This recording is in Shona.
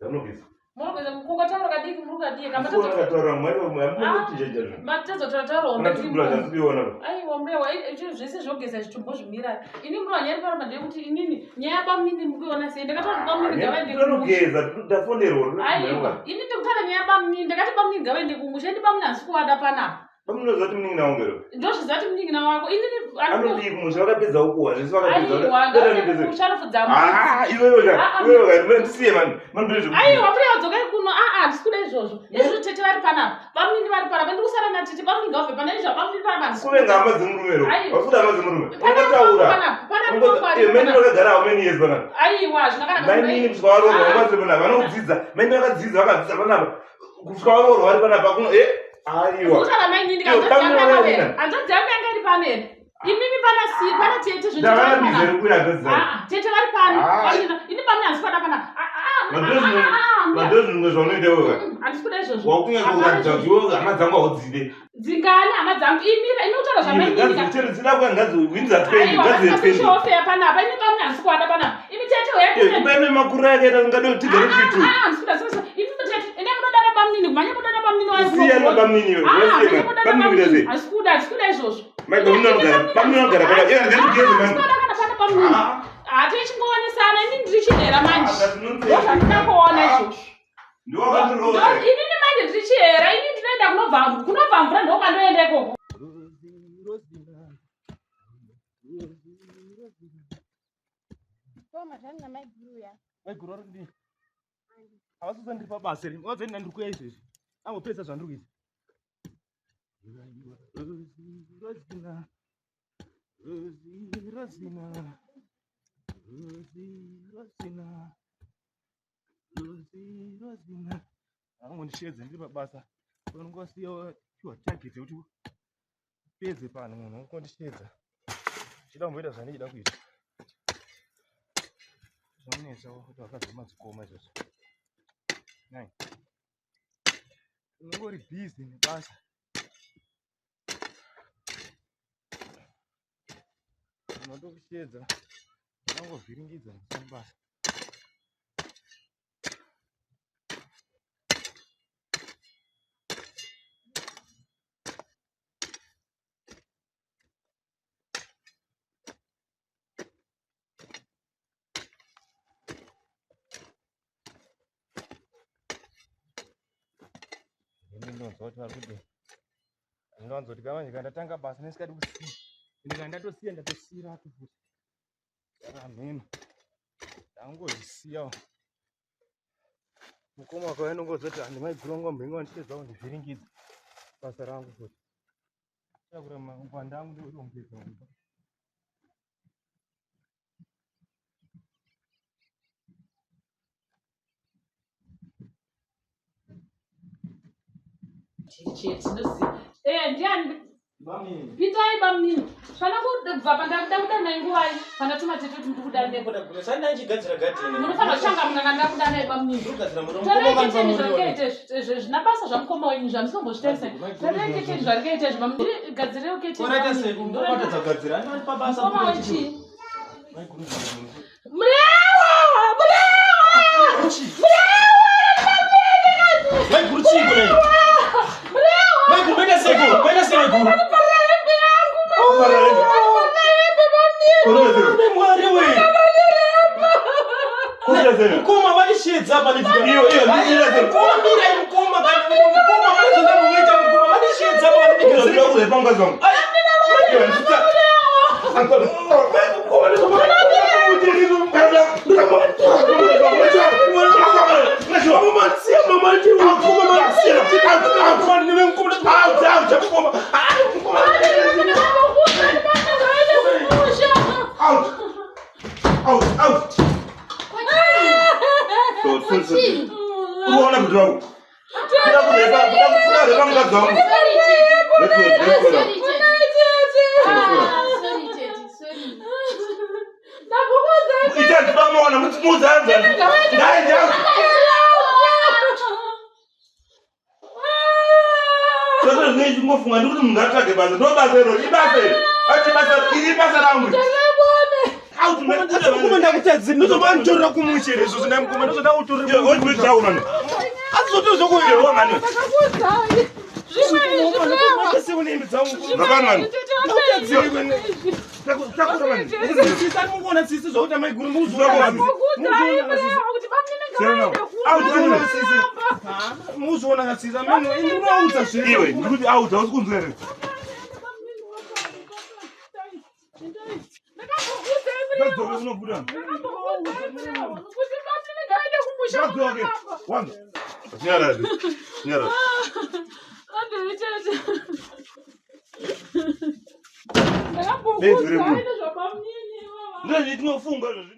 Ndamunogeza. Munogeza kukataura kadiki muri kadiki kamba taura mwana matazotaura taura hombe aiwa mbuya izvi zvese zvogeza zvitombozvimira ini muri wanyari paramba ndeyekuti inini nyaya bamini mukuiona sei ndakataura kuti bamini ngavaende kumusha ndafonerwa aiwa ini ndikutaura nyaya bamini ndakati bamini ngavaende kumusha ini bamini handisi kuvada panapa Pamunoziva kuti munin'ina wangu here? Ndozviziva kuti munin'ina wako. Inini anodii kumusha vakapedza ukuwa zvese vakapedza. Aiwa, ngavaende kumusha anofudza mbudzi. Ah, iwewe ka. Ah, ah. Iwewe ka, ndisiye mani. Mani ndizvo. Aiwa, mbuya wadzokai kuno. Ah, ah, handisi kuda izvozvo. Izvozvo tete vari panapa. Bamunini vari panapa. Ndiri kusara natete. Bamunini ngavabve pana izvo. Bamunini panapa. Handisi kuda. Kuvenga hama dzemurume here? Wasuda hama dzemurume. Ungotaura. Panapa. Panapa pangu ari. Eh, meni vakagara how many years panapa? Aiwa, hazvina kana. Mainini kusvika varoorwa, vanga vari panapa. Vanokudzidza. Mainini vakadzidza, vakadzidza panapa. Kusvika varoorwa vari panapa kuno eh aiwa. Kutaura mainini hanzvadzi yangu yanga iri pano here? Imimi pana si pana tete zve. Ndavana bize rekuya hanzvadzi dzangu. Ah, tete vari pano. Ah. Ini pano handisi kuda pana. Ah, ah, Madhozi zvimwe zvaunoita wewe. Mm, handisi kuda izvozvo. Wakunyatsa kuratidza kuti iwe hama dzangu haudzide. Dzingani hama dzangu imira imi kutaura zvamainini. Ngadziri dzida kuya ngadzi winza 20 ngadzi 20. Aiwa panapa ini pano handisi kuada panapa. Imi tete uya tete. Kumba ine makura yakaita ungade kuti tigare tiri two. Ah, handisi kuda sasa. Imi tete enda munodana bamunini kumhanya munodana bamunini wayo. Siya na bamunini iwe. Wasiya bamunini kuita sei? Handisi kuda handisi kuda izvozvo. Mai bamunini vanogara bamunini vanogara pana. Iye ngati geze mani. Handisi kuda kana pana bamunini. Hatichingowonesana ini ndiri chihera manje. Ndozvandinoda kuona izvozvo. Inini manje ndiri chihera ini ndinoenda kunobva kunobva mvura ndokwandoenda ikoko. Maiguru vari kudii? Havasi ndiri pabasa here? Vaudze ndiri kuuya izvezvi. Angopedza zvandiri kuita. Rosina, Rosi, Rosina, Rosi, Rosina, Rosi, Rosina. Angondisheedza ndiri pabasa. Unongosiya piwa target yekuti upedze pano munhu ongondisheedza. Ndichida kumboita zvandichida kuita. Zvinonetsa kuti vakadzi madzikoma izvozvo. Nai. Unongori busy nebasa. Unotokushedza unongovhiringidza basa. Ndinonzwa kuti vari kudii. Ndinowanzoti kamanje kana ndatanga basa nesikadi kusiya. Ende kana ndatosiya ndatosiira futi. Hameno. Ndangozvisiyawo. Mukoma wako anongozoti handi maiguru vangu vamboinga vanditedza kundivhiringidza basa rangu futi. Takura mangwanda angu ndorongedza mumba. Eh, ndiani pitai bamnini pana kubva pandakuda kudanai nguvai pandatuma tete kuti ndikudanei munofanira kuchangamuka kana ndakudanai bamnini torai keteni zvarikaita izvi zvina basa zvamukoma wenyu zvamusinombozvitarisa torai keteni zvarikaita izvi bamnini gadzirewo keteni mukoma wechii Murewa! Murewa! Maiguru chii kudai? Murewa! Maiguru maita sei ko? Maita sei maiguru? Mwari we. Mukoma vanisheedza apa nefika. Iyo iyo ndira Mukoma mirai mukoma kana mukoma vanozonda munoita mukoma vanisheedza apa nefika. Ndinoda kurepa mukadzi wangu. Iyo ndita. Unoona kuti wangu. Kuda kurepa, kuda kurepa mukadzi wangu. Ichatipamuona mudzanza. Dai dai. Saka zvinenge chingofunga ndikuti munhu atsvage basa. Ndo basa iro, ibasa iro. Ati basa, iri basa rangu. Out man. Asi mukoma ndakutadzira ndozovanditorera kumuchere izvozvo ndai mukoma ndozoda kutorera Iwe oti chako mani. Asi zvoto Iwe mani. Ndakakuudzai. Zvimwe izvi Murewa. zvokuembe dzangu Zvakani mani. Ndakutadzira. Takura mani. Tsitsi mukuona tsitsi zvakuti maiguru Zvakani. Ndakakuudzai Murewa kuti bamnini ngavaende Out, kumba. muzoona katsitsi ameno ndinoaudza zvese Iwe ndikuti out hausi kunzwa here? Ndadzoka unobuda. Ndadzoke. Wanza. Nyarara. Nyarara. Ndozvitinofunga izvozvi.